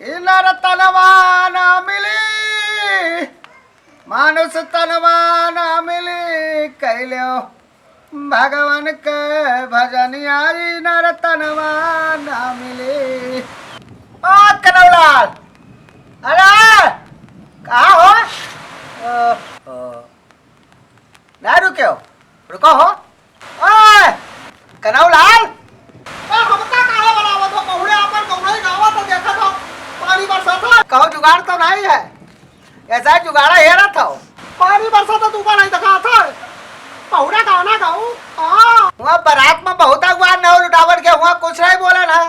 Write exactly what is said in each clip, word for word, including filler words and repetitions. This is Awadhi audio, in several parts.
ई नर तनवा ना मिली, मानुष तनवा ना मिली, कैल्यो भगवान के भजनिया, ई नर तनवा ना मिली। ओ कनौलाल, अरे, कहाँ हो? ओ, ओ। ना रुक्यो, रुको हो। ओए, कनौलाल। ए, हमका काहे बुलावत हो? बहुरे आपन गौरई गावत हो, देखत हो, पानी बरसत है। कहूँ जुगाड़ तो नहीं है? ऐसा जुगाड़ा हेरत हो। पानी बरसत है, तू का नहीं दिखात है? बहुरे गाना गाऊ। हाँ। हुआँ बारात में बहुत अगुआ नौ लुटावन के, हुआँ कुछ नहीं बोलन है।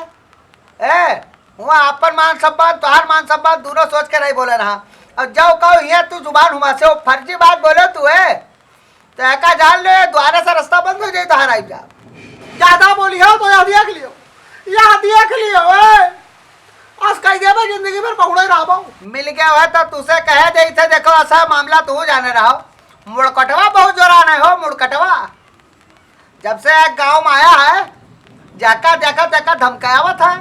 ए, हुआँ आपन मान सम्मान, तोहार मान सम्मान, दूनो सोच के नहीं बोलन हा। अब जाओ कहो, हियाँ तू जुबान हुआँ से वो फर्जी बात बोले तू, ए, तो एका जान ले, द्वारे से रास्ता बंद हो जाई, तोहार आई जा। ज्यादा बोली हो तो यह देख लियो, यह देख लियो, ए। आज कह देबे जिंदगी भर बहुरे रहबो। मिल गया हुआ तो तुसे कहे दे, इसे देखो, ऐसा मामला तू जाने रहो। मुड़कटवा बहुत जोरान है हो, मुड़कटवा। जब से गाँव में आया है, जाका, जाका, जाका धमकावत है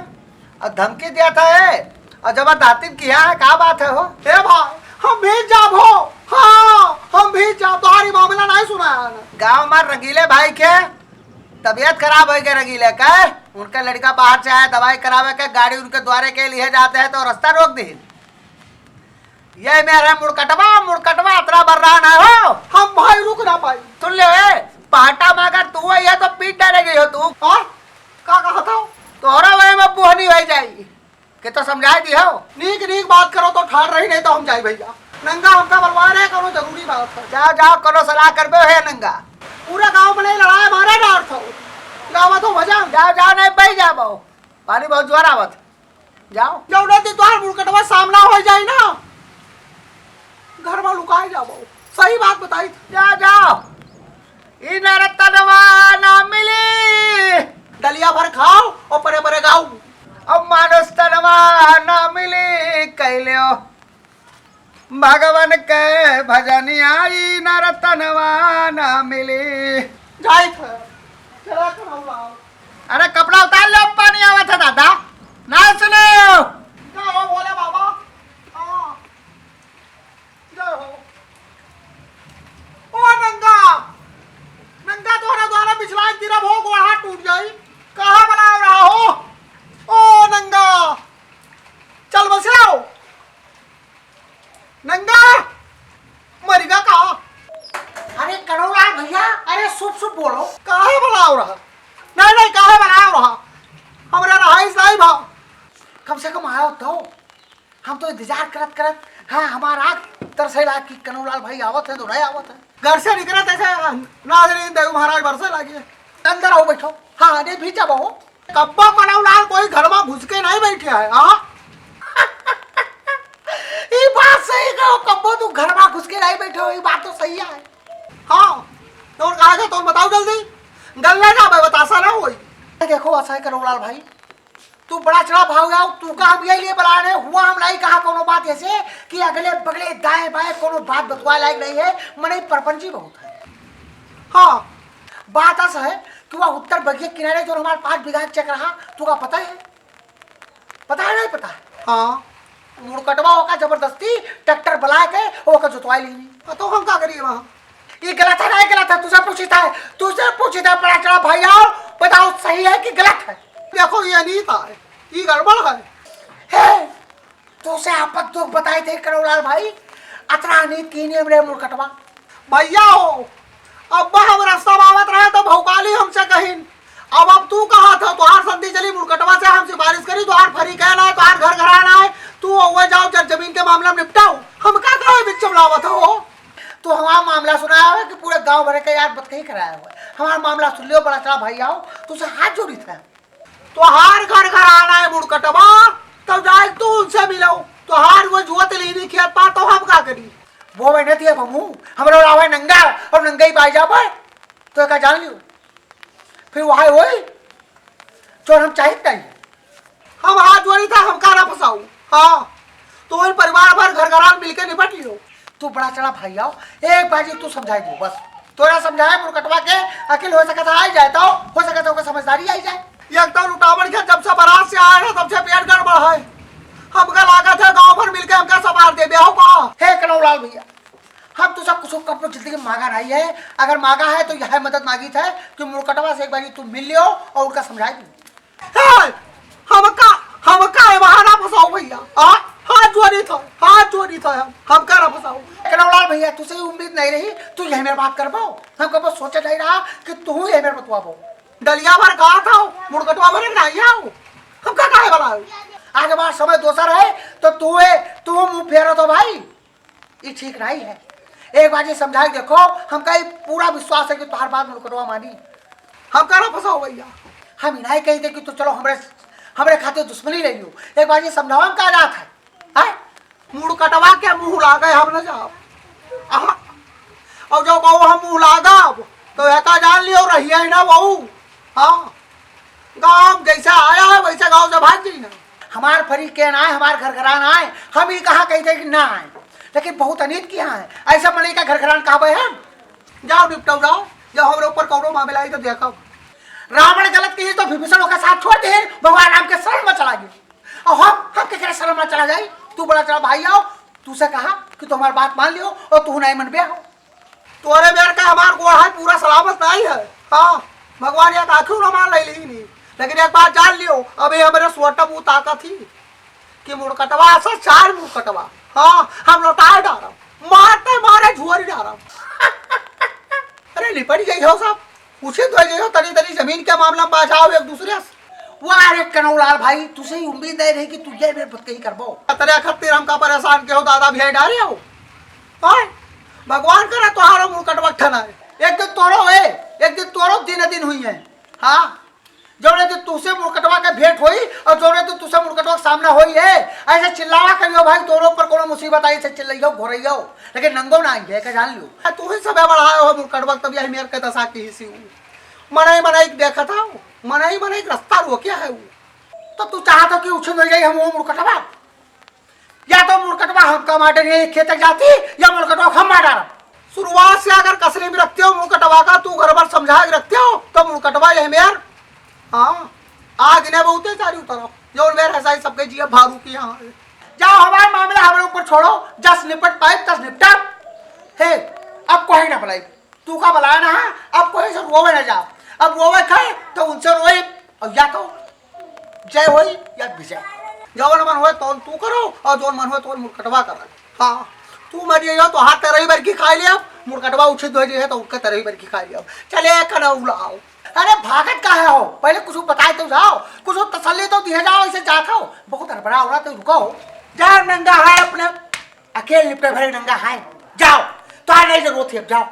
और धमकी देत है और जबरदस्ती किया है, का बात है हो? ए भाई, हम भी जाब हो। हाँ, हम भी जाब, तोहारी मामला नहीं सुना है ना। गाँव में रंगीले भाई के तबीयत खराब होइ गए, रंगीले के, उनका लड़का बाहर से आया दवाई करावे के, गाड़ी उनके द्वारे के लिए जाते हैं तो रास्ता रोक दी। ये मेरे मुड़कटवा, मुड़कटवा अतरा बर्रान है हो। हम भाई रुक ना पाई। सुन ले, ए, पहाटा में अगर तू है, ये तो पीट डालेगी हो तू। और का कहत हो? तोहरा वही में बोहनी हो जाई। के तो समझाए दी हो। नीक नीक बात करो तो ठार रही, नहीं तो हम जाई भैया। नंगा हमका बलवा रहे, करो जरूरी बात है। जाओ, जाओ, करो सलाह करबे है नंगा। पूरा गांव में नहीं लड़ाई मारे डार था। गावा तो भजन। जाओ, जाओ, नहीं बही जाबो। पानी बहुत जोर आवत। जाओ। जौने दिन तोहार मुड़कटवा सामना हो जाई ना, घर में लुकाए जाबो। सही बात बताई। जा, जाओ। ई नर तनवा ना मिली। दलिया भर खाओ और परे परे गाओ। अब मानुष तनवा ना मिली, कैल्यो भगवान के भजनिया, ई नर तनवा ना मिली। जाई थे। चला कनौलाल। अरे कपड़ा उतार लो, पानी आवत है दादा। ना सुनो। ना हो बोले बाबा। हाँ। जय हो। ओ नंगा, नंगा तोहरा द्वारा बिछलाए गिरब हो, गोड़ हाथ टूट जाई। कहाँ बनाव रहा हो? ओ नंगा, चल बस आओ। नंगा, मरिगा का? अरे कनौलाल भैया, अरे शुभ शुभ बोलो। काहे बनाव रहा? नहीं, नहीं, काहे बनाव रहा? हमरा रहाइश नहीं भा। कम से कम आओ तो। हम तो इंतजार करत करत, हाँ, हमार आँख तरसे लाग कि कनौलाल भाई आवत है तो नहीं आवत है। घर से निकलत ऐसे नाजरीन देव महाराज बरसे लागे। अंदर आओ, बैठो। हाँ, नहीं भी जब हो। कब्बो कनौलाल कोई घर में घुस के नहीं बैठे है, हाँ? ई बात सही कहो, कब्बो तू घर में घुस के नहीं बैठो, ई बात तो सही है। हाँ, तो और कहा गया, तो बताओ जल्दी। गल्ला ना भाई, बतासा ना होई। देखो, ऐसा है कनौलाल भाई, तू बड़ा चढ़ा भाव जाओ, तू का हम यही लिए बला रहे हुआ, हम नहीं कहा कोनो बात ऐसे कि अगले बगले दाएं बाएं कोनो बात बतवा लायक नहीं है, मने परपंची बहुत है। हाँ, बात ऐसा है कि वह उत्तर बगिया किनारे जो हमारे पाँच बीघा चक रहा, तू का पता है? पता है नहीं पता? हाँ। मुड़कटवा ओका जबरदस्ती ट्रैक्टर बुला के ओका जोतवाई लीनी। हाँ, तो हम का करिए वहाँ? ये गलत है, नहीं गलत है, तुझसे पूछी था, तुझसे पूछी था, बड़ा चढ़ा भाई आओ, बताओ सही है कि गलत है? देखो, ये नहीं था, ये गड़बड़ है। हे, तुझसे आपक दुख बताए थे कनौलाल भाई, अतरा नीत की नहीं हमरे मुड़कटवा। भैया हो, अब हम रास्ता में आवत रहे तो भौकाली हमसे कहिन, अब, अब तू कहा था, तोहार संधि चली मुड़कटवा से, हम सिफारिश करी, तोहार फरी कहना है, तोहार घर घराना है, तू हुए जाओ, जर जमीन के मामला में निपटाओ, हम का कहे बिच में लावत हो? तो हमारा मामला सुनाया हुआ कि पूरे गांव भर के यार बतकही कराया हुआ है। हमारा मामला सुन लियो, बड़ा चढ़ा भाई आओ, तुझसे हाथ जोड़ी था। तोहार घर घराना है मुड़कटवा, तब जाए तू उनसे मिलो। तोहार वो जुआ तेलीनी खेत पा, तो हम का करी? वो मैं नहीं दिया बमू, हमरा आवे नंगा और नंगा ही पाई जा पाए, तो का जान लियो। फिर वहाँ होई, जो हम चाहित नहीं। हम हाथ जोड़ी था, हमका ना फंसाऊ। हाँ, तो वही परिवार भर घर घरान मिलके निपट लियो। तू बड़ा चढ़ा भाई आओ, एक बाजी तू समझाई दो बस। तोरा समझाए मुरकटवा के अकिल हो सकत है, आई जाए तो हो सकत है ओकर समझदारी आई जाए। एक तो लुटावन के जब से बारात से आए हैं तब से पेट गड़बड़ है। हमका ए, ब्याह का? हे कनौलाल भैया, हम तुझसे कुछ कब जिंदगी में मांगा नहीं है। अगर मांगा है तो यह मदद मांगी था कि मुड़कटवा से एक बार तू मिल लियो और उनका समझाई दो। हे, हमका, हमका ए बहाना फंसाओ भैया। आ, हाथ जोड़ी था, हाथ जोड़ी था हम, हमका ना फंसाओ। कनौलाल भैया, तुझसे ही उम्मीद नहीं रही, तू यही मेरे बात करबो। हम कबो सोचे नहीं रहा कि तू यही मेरे बतवाबो। डलिया भर कहा था, मुड़कटवा भर नहीं आओ। हमका काहे बलाओ? आगे बार समय दोसर है, तो तू ए, तू मुंह फेरो तो भाई, ई ठीक नहीं है। एक बार ये समझा के देखो, हमका ई पूरा विश्वास है कि तोहार बात मुड़कटवा मानी। हमका ना फंसाओ भैया। हम ई नहीं कही थे कि तू चलो हमरे, हमरे खातिर दुश्मनी ले लियो। एक बार ये समझाओ, हम का जात है, हैं? मुड़कटवा के मुंह लागे हम न जाब। आहा। और जो कहू हम मुंह लागब, तो एका जान लियो रहिए ही ना बहू। हाँ। गाँव जैसे आया है, वैसे गाँव से भाग जाइए। हमार फरीक के ना है, हमार घर घरान आए, हम ही कहाँ कही थे कि ना आए, लेकिन बहुत अनीत किया है। ऐसा मनई का घर घरान कहबे हम? जाओ निपटाओ, जाओ, जब हमरे ऊपर कौनो मामला आई तो देखब। रावण गलत किए तो विभीषण ओकर साथ छोड़ दे, भगवान राम के शरण में चला गए। और हम, हम के करे शरण में चला जाई? तू बड़ा चला भाई आओ, तू से कहा कि तू हमार बात मान लियो और तू नहीं मनबे हो। तोरे बेर का हमार गोड़ है पूरा सलामत नहीं है। हाँ, भगवान एक आँखी न मार ले ली, लेकिन एक बात जान लियो, अभी हमरे सोटा मुँह ताकत ही कि मुड़कटवा से चार मुड़कटवा, हाँ, हम लौटाए डारब, मारते मारे झुआरी डारब। अरे निपट गई हो सब, उचित हो गई हो, तनी तनी जमीन के मामला में बाझाओ एक दूसरे से। वाह रे कनौलाल भाई, तुझसे ही उम्मीद नहीं रही कि तू ये मेरे पत्ते ही करबो। तेरे खातिर हमका परेशान के हो दादा, भी डारे हो। और भगवान करे तोहारो मुड़कटवा ठना है। एक दिन तोरो है, एक दिन तोरो दिन दिन हुई है। हाँ, जौने दिन तुझसे मुड़कटवा के भेंट होई और जौने दिन तुझसे मुड़कटवा के सामना होई है, ऐसे चिल्लावा करियो भाई, तोरो पर कोनो मुसीबत आई, ऐसे चिल्लाइयो, घोरइयो, लेकिन नंगो ना आइए, का जान लियो। आ, तू ही सबे बढ़ाए हो मुड़कटवा, तब यही मेर के दशा की हिस्सी हूँ। मनई मनई के देखत हौ, मनई मनई के रास्ता रोक्या है वो। तो तू चाहत हो कि उछिन हो जाई हम वो मुड़कटवा? या तो मुड़कटवा हमका मार डारे खेत तक जाती, या मुड़कटवा हम मार डारब। शुरुआत से अगर कसरी में रखते हो मुड़कटवा का, तू घर भर समझा के रखते हो, तो मुड़कटवा यह मेर, हाँ, आग ने बहुते चारी उतरो। जौन मेर हंसाई सबके जिया भारू की, हाँ। जाओ, हमार मामला हमरे ऊपर छोड़ो, जस निपट पाइब तस निपटा। हे, अब कोई ना बुलाई। तू का बलाया ना, हाँ? अब कोई से रोवे ना जाओ। अब रोवे खाए तो उनसे रोए, और या तो जय होई या विजय। जौन मन होए तौन तू करो और जौन मन होए तौन मुड़कटवा करो। हाँ, तू मर जाइयो तो हाथ तरही भर की खाई ले, अब मुड़कटवा उछित हो जाए तो उनका तरही भर की खाई ले। चले कनौलाल। अरे भागत काहे हो? पहले कुछ बताए तो जाओ, कुछ तसल्ली तो दिए जाओ, ऐसे जात हो। बहुत हड़बड़ा हो रहा तो रुको। जा नंगा है अपने अकेले निपटे भरे नंगा है, जाओ, तो आ नहीं जरूरत है, अब जाओ।